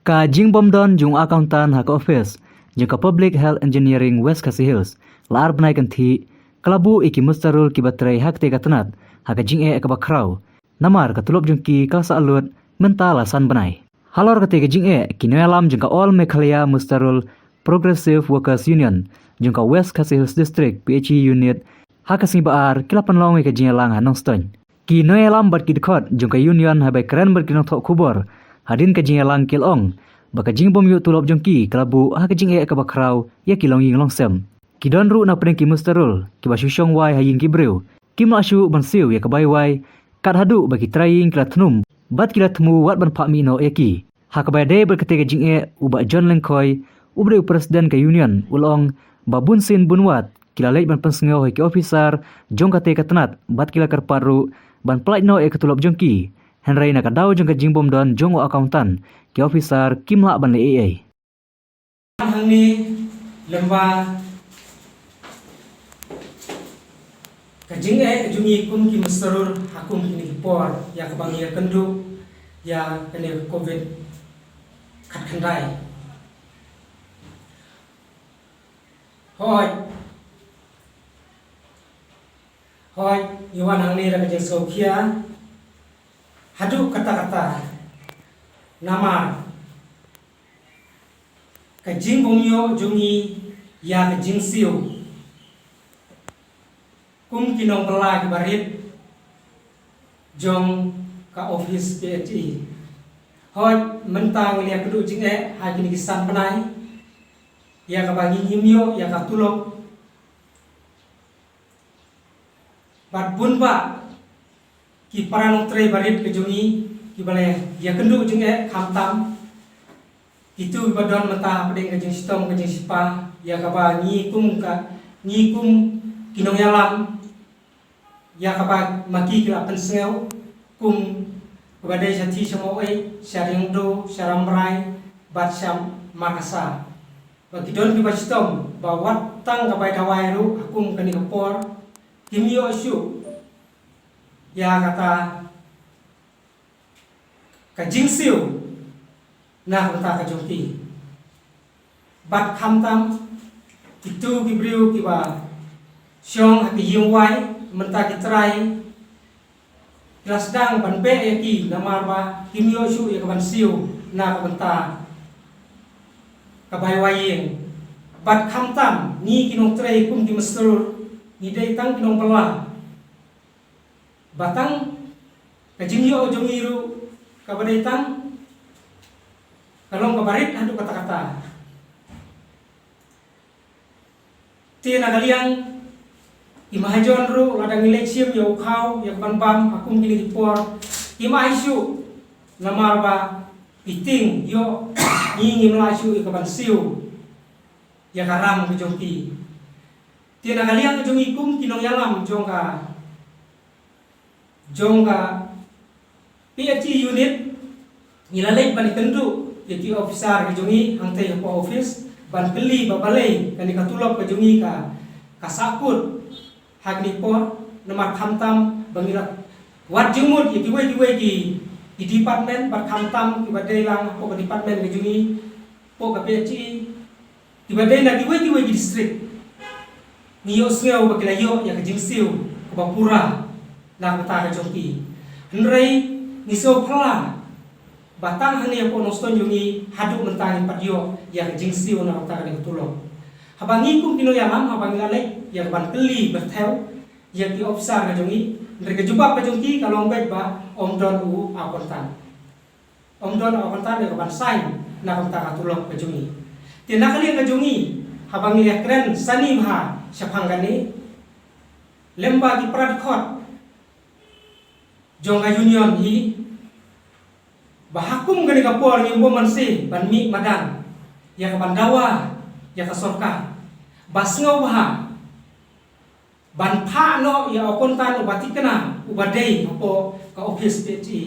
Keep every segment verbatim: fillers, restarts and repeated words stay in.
Ka jingbym don jong u accountant ha ka office jong ka Public Health Engineering West Khasi Hills la ar bnai kynthih, ka la buh ïa ki muster roll kiba trei ha katei ka tnat ha ka jingeh kaba khraw. Namar ka tulop jong ki ka la sah lut mynta la san bnai. Halor katei ka jingeh, ki nongïalam jong ka All Meghalaya Muster Roll Progressive Workers Union jong ka West Khasi Hills District P H E Unit ha ka sngi ba ar ki la pynlong ïa ka jingïalang ha Nongstoiñ. Ki nongïalam bad ki dkhot jong ka union haba ïakren bad ki nongthoh khubor hadien ka jingïalang ki la ong ba ka jingbym ïoh tulop jong ki ka la buh ha ka jingeh kaba khraw ïa ki longïing longsem. Ki don ruh na pdeng ki muster roll kiba shu shong wai ha ïing ki briew, kim lah shuh ban siew ïa ka bai wai, kat haduh ba ki trai ïing ki la thnum bad ki la thmu wat ban phah mih noh ïa ki. Ha kaba ïadei bad katei ka jingeh, u Bah John Lyngkhoi, uba dei u president ka union, u la ong ba bunsien bunwad ki la leit ban pynsngew ha ki officer jong katei ka tnat bad ki la kyrpad ruh ban pyllait noh ïa ka tulop jong ki. Hynrei na ka daw jong ka jingbym don jong u accountant, ki officer kim lah ban leh ei ei. Hangne lem bad ka jingeh jong ngi kum ki muster roll ha kum kine ki por ïa kaba ngi ïakynduh ïa kane ka covid khatkhyndai. Hooid. Hooid, ngi wan hangne da ka jingsngewkhia haduh katta katta. Namar ka jingbym ïoh jong ngi ïa ka jingsiew kum ki nongbylla kiba rit jong ka office P H E. Hooid, mynta ngi la ïakynduh jingeh ha kine ki san bnai ïa kaba ngi ngim ïoh ïa ka tulop. Bad bun bah ki para nongtrei barit ka jong ngi kiba la ïakynduh jingeh, khamtam kito kiba don mynta hapdeng ka jingshitom ka jingsheptieng ïa kaba ngi kum ka, ngi kum ki nongïalam, ïa kaba ma ki ki la pynsngew kum kaba dei sha Thie, sha Mawei, sha Riangdo, sha Rambrai bad sha Markasa. Ba ki don kiba shitom ba wat tang ka bai dawai ruh ha kum kane ka por kim ïoh shuh ïa kata ka jingsiew na ka bynta ka jong ki. Bad khamtam kito ki briew kiba shong ha ki ïing wai, mynta ki trai ki la sdang ban beh ïa ki namar ba kim ïoh shuh ïa ka ban siew na ka bynta ka bai wai ïing. Bad khamtam ngi ki nongtrei kum ki muster roll ngi dei tang ki nongbylla. Ba tang ka jingïoh jong ngi ruh kaba dei tang ka long kaba rit haduh katta katta. Te na ka liang ki mahajon ruh lada ngi leit shim ïa u khaw ïa ka ban bam ha kum kine ki por kim ai shuh namar ba ki tieng ïoh ngi ngim lah shuh ïa ka ban siew ïa ka ram ka jong ki. Te na ka liang ka jong ngi kum ki nongïalam jong ka jong ka P H E unit ngi la leit ban ïakynduh ïa ki officer ka jong ngi hangtei hapoh office ban kylli ba balei kane ka tulop ka jong ngi ka, ka sahkut ha kine ki por, namar khamtam ba ngi la wad jingmut ïa kiwei kiwei ki, ki department bad khamtam kiba dei lang hapoh ka department ka jong ngi hapoh ka P H E. Kiba dei na kiwei kiwei ki district ngi ïohsngew ba ki la ïoh ïa ka jingsiew kaba pura na ka bynta ka jong ki. Hynrei ngi sngewphylla ba tang hangne hapoh Nongstoiñ jong ngi haduh mynta ngim pat ïoh ïa ka jingsiew na ka bynta kane ka tulop. Haba ngi kum ki nongïalam, haba ngi la leit ïa ka ban kylli pyrthew ïa ki officer ka jong ngi, hynrei ka jubab ka jong ki ka long beit ba ym don u accountant. Ym don u accountant ïa ka ban sign na ka bynta ka tulop ka jong ngi. Te na ka liang ka jong ngi, haba ngi ïakren sani bha shaphang kane, lem bad ki para dkhot jong ka union hi, ba ha kum kane ka por ngim bym mynsiem ban mih madan ïa ka ban dawa ïa ka sorkar ba sngewbha ban phah noh ïa u accountant uba thikna uba dei hapoh ka office P H E.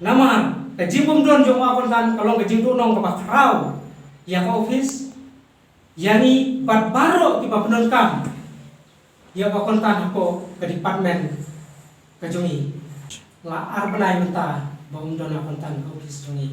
Namar ka jingbym don jong u accountant ka long ka jingduhnong kaba khraw ïa ka office, ïa ngi bad baroh kiba pyndonkam ïa u accountant hapoh ka department ka jong ngi. La ar bnai mynta ba ym don accountant ha office jong ngi.